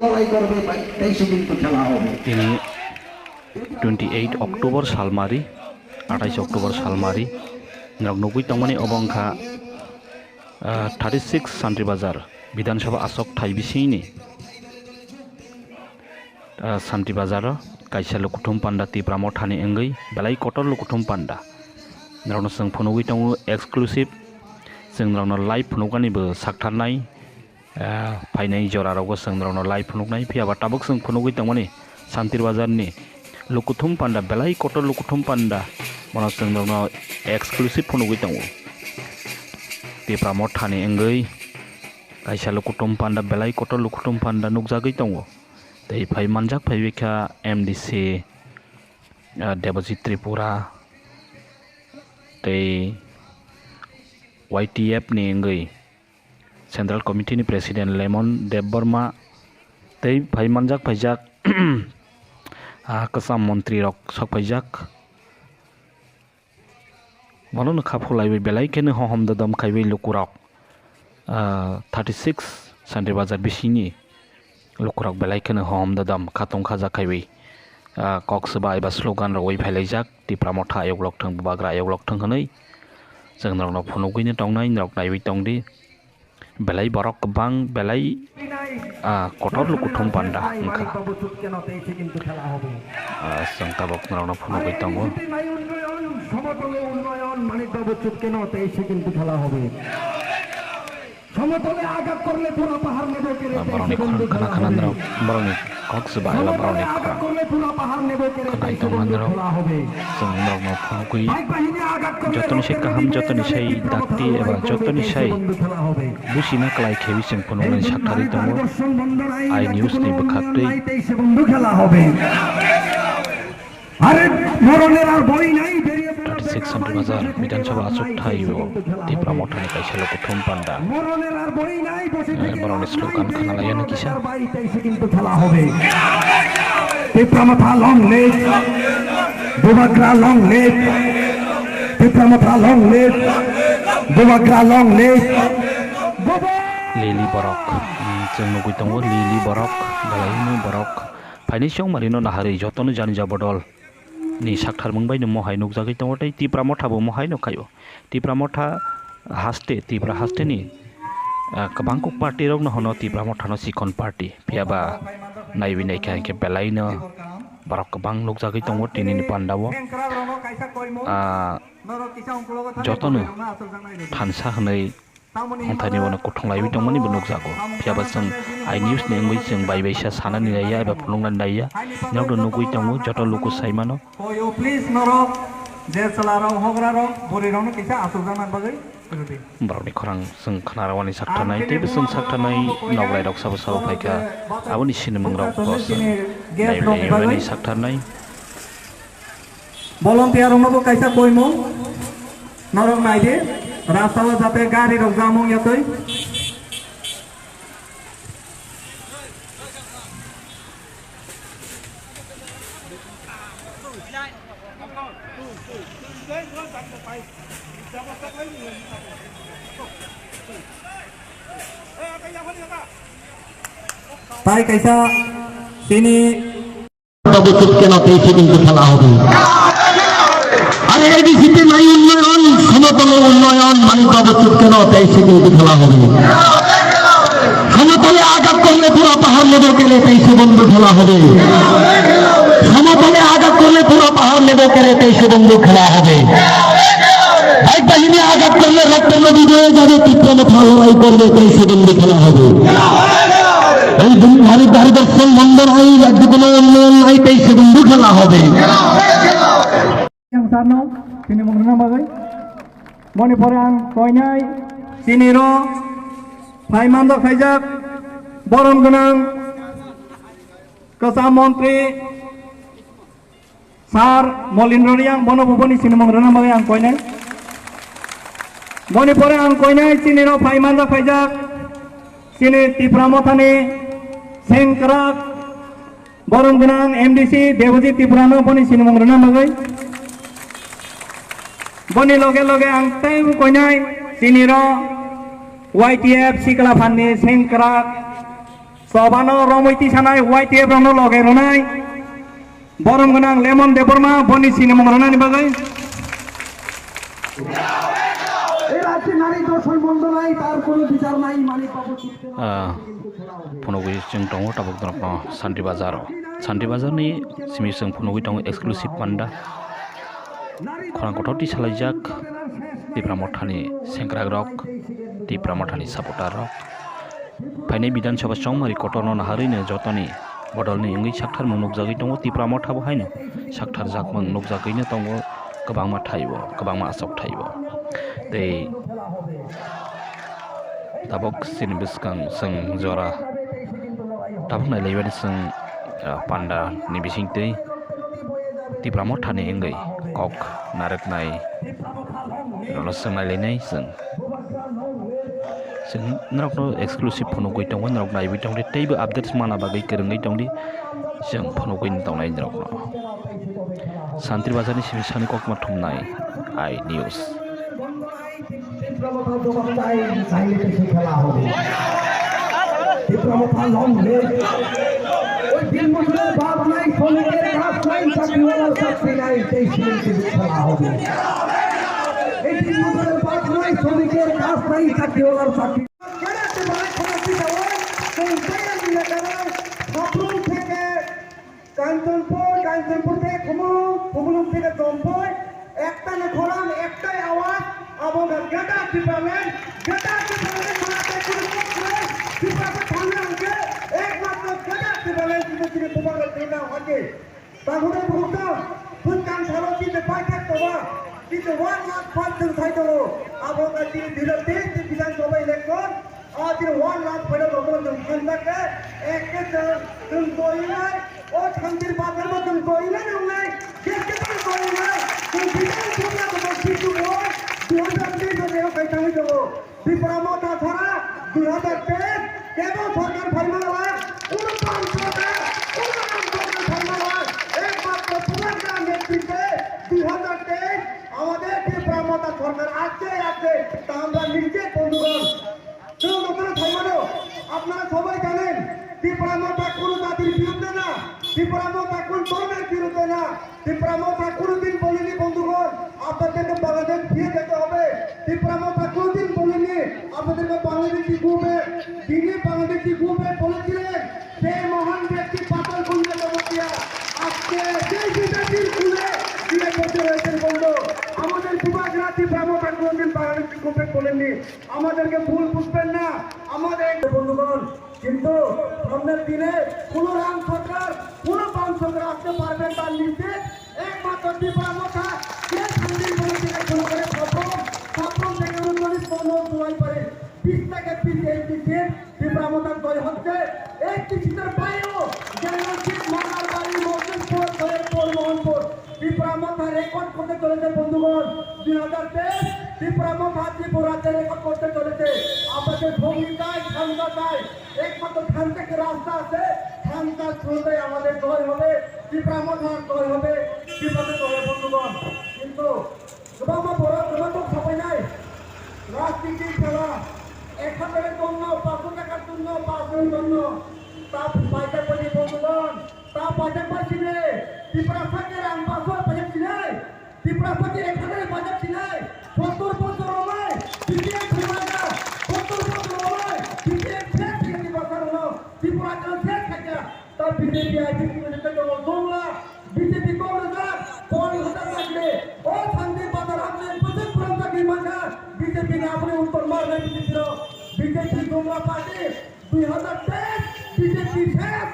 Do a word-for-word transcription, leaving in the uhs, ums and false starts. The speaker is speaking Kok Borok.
লড়াই করবে, তেইশে কিন্তু খেলা হবে। Tini twenty eight October salmari, atais October salmari, norok nugwi tongmani obo wngkha, ah, thirty six Santri Bazar Bidhan Sabha aswk thai bisingni, ah, Santri Bazar o kaisa lukuthum panda Tipra Mothani wngwi belai kotor lukuthum panda. Norokno chwng phunugwi tongo exclusive, chwng norokno live phunuknani bo saktharnai. Ah, phainai jora rogo chwng norokno live phunuknai, phiya ba tabuk chwng phunugwi tongmani Santri Bazar ni lukuthum panda, belai kotor lukuthum panda, bono chwng norokno exclusive phunugwi tongo. Tipra Mothani wngwi kaisa lukuthum panda, belai kotor lukuthum panda nukjagwi tongo. Tei phai manjak phaiwi kha M D C, ah, Debojit Tripura tei Y T F ni wngwi Central Committee ni President Lemon Debbarma tei phai manjak phaijak, ah, kwcham montri rok sok phaijak. Bono no kha phulaiwi belai kheno hohom dodom khaiwi lukurok, ah, thirty six Santri Bazar bisingni lukurok belai kheno hohom dodom khatong khaja khaiwi, ah, kok swbai ba slogan rogwi phailaijak, Tipra Motha ayok lok thung, Bubagra ayok lok thung hwnwi chwng norokno phunugwino tongnai, norok naiwi tongdi. Belai borok kwbang, belai, ah, kotor lukuthum panda wngkha. Ah, chwng tabuk norokno phunugwi tongo. Ah, borokni khorang khna khna norok, borokni kok swbai eba borokni khorang khwnai tongma norok. Chwng norokno phunugwi jotoni sai kaham, jotoni sai dakti eba jotoni sai buchina kwlai khewi chwng phunuknani saktharwi tongo. I News ni bwkhaktwi. Thirty six Santri Bazar Bidhan Sabha achuk thaio Tipra Mothani kaisa lukuthum panda. Eh, borokni slogan khna laiyano kisa. Tipra Motha long live, Bubagra long live, Tipra Motha long live, Bubagra long live. Lili borok, mm, chwng nugwi tongo, lili borok, belaino borok. Phaini chongmarino naharwi jotono jani jabodol ni saktharmung bai no mohai nukjagwi tongo tei Tipra Motha bo mohai no khaio. Tipra Motha haste, Tipra haste ni, ah, kwbang kuk party rok no hono Tipra Motha no sikon party. Phiya ba naiwi naikha hinkhe belai no borok kwbang nukjagwi tongo tini ni panda o. Ah, jotono thansa hwnwi Hwnthani bono kuthung laiwi tongmani bo nukjago. Phiya ba chwng I News ni wngwi chwng bai baisa sanani naiya eba phunuknani naiya. Norokno nugwi tongo, joto luku sai mano. Koyo, please, norok, je chwlarok, hograrok, bwrwirokno kisa achukjakna bagwi rwdi. Borokni khorang chwng khna rwani saktharnai, teibo chwng saktharnai, nograirok sabo sabo phaikha, aboni sinimungrok bo chwng naiwi naiwi sakthar nai. Volunteer rokno bo kaisa koimung norok nai di, rasta o jate gari rok jam wng ya twi. Tai kaisa tini Babu চুপ কেন? তেইশে কিন্তু খেলা হবে। আরে এডিসিতে নাই উন্নয়ন, সমতলে উন্নয়ন, মানিক বাবু চুপ কেন? তেইশে কিন্তু খেলা হবে। সমতলে আঘাত করলে পুরা পাহাড় নেবে কেড়ে, তেইশে বন্ধু খেলা হবে। সমতলে আঘাত করলে পুরা পাহাড় নেবে কেড়ে, তেইশে বন্ধু খেলা হবে। এক বাহিনী আঘাত করলে রক্তের নদী বয়ে যাবে, তীব্র মাথা লড়াই করবে, তেইশে বন্ধু খেলা হবে। এই দিন ভারত ভারতবর্ষ বন্ধ নাই, রাজ্যগুলো উন্নয়ন নাই, তেইশে বন্ধু খেলা হবে। Yang sarno, tini mung rwna bagwi. Boni pore ang koinai, tini ro, phai manjak phaijak, borom gwnang, kwcham montri, Sir Molindro Reang, bono bo boni sinimung rwna bagwi ang koinai. Boni pore ang koinai chini rok phai manjak phaijak, chini Tipra Mothani sengkrak, borom gwnang M D C Debojit Tripurano boni sinimung rwna bagwi. Boni loge loge ang teibo koinai chini rok Y T F Sikla Phanni sengkrak, Chobano romwi tisanai, Y T F rokno loge rwnai. Borom gwnang Lemon Debbarma boni sinimung rwnani bagwi. এই রাজ্যে নারী ধর্ষণ বন্ধ নাই, তার কোনো বিচার নাই, মানিক বাবু চুপ করে আহ, phunugwi chwng tongo tabuk norokno Santi Bazar o. Santi Bazar ni simi chwng phunugwi tongo exclusive panda. Khorang kotor tisalaijak Tipra Mothani sengkrakrok, Tipra Mothani supporter rok. Phainai Bidhan Sabha chongmari kotorno naharwino jotoni bodolni wngwi sakthar mung nukjagwi tongo. Tipra Motha bo haino sakthar jakmung nukjagwino tongo, kwbangma thaibo, kwbangma aswk thaibo. Tei tabuk chini bwskang chwng jora tabuk nailaibani chwng, ah, panda ni bisingtwi Tipra Mothani wngwi kok narwknai rokno chwng nailainai chwng. Chwng norokno exclusive phunugwi tongo, norok naiwi tongdi, teibo updates mana bagwi kwrwngwi tongdi, chwng phunugwi tongnai norokno. Santir Bazarni simi sani kokma thumnai, I News. তীব্র মথা জবাব চাই, চাইলে কিছু খেলা হবে। তীব্র মথা long live. ওই দিন মজুরের বাপ নাই, শ্রমিকের কাজ নাই, চাকরিওয়ালার চাকরি নাই, তেইশ মিনিট খেলা হবে। এই দিন মজুরের বাপ নাই, শ্রমিকের কাজ নাই, চাকরিওয়ালার চাকরি। Kanchanpur, Kanchanpur থেকে খুমুলুং, খুমুলুং থেকে জম্পই, একটা না খরাং, একটাই আওয়াজ, aboga gada Tipraland, gada Tipraland, mane tei kunu kok kwrwi, Tiprasa thangna hwnkhe, ekmatro gada Tipraland, chini chini bubagra thangna hwnkhe. Takhunai bukhukno, phwrwng salo chini paithak toba, chini one lakh first chwng sai tongo, aboga chini dui hajar teis ni Bidhan Sabha election, Ah, tini one lakh phaino tongmani chwng thanjakhe, ek khe chwng, chwng doinai, o Santir Bazarbo chwng doinai nungnai, gate gate doinai, chwng Bidhan Sabha bo situ bo, dui hajar teis o jero khai thangwi tongo. Tipra Motha sara dui hajar teis, kebo sorkar phaimani lai, kuno pan sorkar, kuno ram sorkar phaimani lai, ekmatro Bubagra netritwe dui hajar teis, আমাদের ত্রিপুরা মথা সরকার আসছে, আসছে, তা আমরা নিশ্চিত বন্ধুগণ। Chwng nokno thaimano, apnara sobai janen, Tipra Motha kono jatir birudde na, Tipra Motha kono dhormor birudde na, Tipra Motha kono din bolini bondhugon, apnaderke Bangladesh fire jete hobe, Tipra Motha kono din bolini, apnaderke Bangladeshi go back, dini Bangladeshi go back bolechilen, সেই মহান ব্যক্তি পাতাল পুণ্য জগতিয়া আজকে সেই বিজেপির কুলে দিয়ে বসে রয়েছেন বন্ধু। আমাদের বুবাগ্রা ত্রিপুরা মথা কোনোদিন বাংলাদেশি গোপে বলেননি, আমাদেরকে ভুল বুঝবেন না। আমাদের বন্ধুগণ, কিন্তু সামনের দিনে কোনো রাম সরকার, কোনো বাম সরকার আসতে পারবেন তার নিশ্চিত। একমাত্র ত্রিপুরা মথা যে শান্তির পরিচয় শুরু করে প্রথম, প্রথম থেকে উনচল্লিশ পর্যন্ত দুয়াই পারে বিশ থেকে তিরিশ একটি সিট ত্রিপুরা মথার জয় হচ্ছে। একটি সিটের বাইরেও যেমন সিট মাদারবাড়ি, মকসুদপুর, সৈয়দপুর, মোহনপুর। ত্রিপুরা মথা রেকর্ড করতে চলেছে বন্ধুগণ। দুই হাজার তেইশ ত্রিপুরা মথা ত্রিপুরাতে রেকর্ড করতে চলেছে। আপনাদের ভঙ্গি চাই, খান্দা চাই, একমাত্র খান থেকে রাস্তা আছে, খান কাজ শুরুতেই আমাদের জয় হবে, ত্রিপুরা মথার জয় হবে, ত্রিপুরাতে জয় হবে বন্ধুগণ। কিন্তু Kwbangma borok kwbangma kok sapainai. Rajniti khela, ek hazar tonno, paanch sho taka tonno, paanch sho tonno. Ta paijak bai ni bondhugon, ta paijak bai sini. Tiprasa ke rang paanch sho paijak sini. Tiprasa ke ek hazar paijak sini. Sottor bochor romai, B P F khela, sottor bochor romai, B P F se sini Tiprasa rono. Tripura ke se khaja. Ta B J P I P P ni tei tongo Jumla, B J P Congress, Paul Hotel Nagri, o Santi Bazar Hamjai bwswk phrwng chakri mankha, B J P ni aboni uttor ma rwnai B J P rok, B J P Jumla Party, dui hazar teis, B J P ses,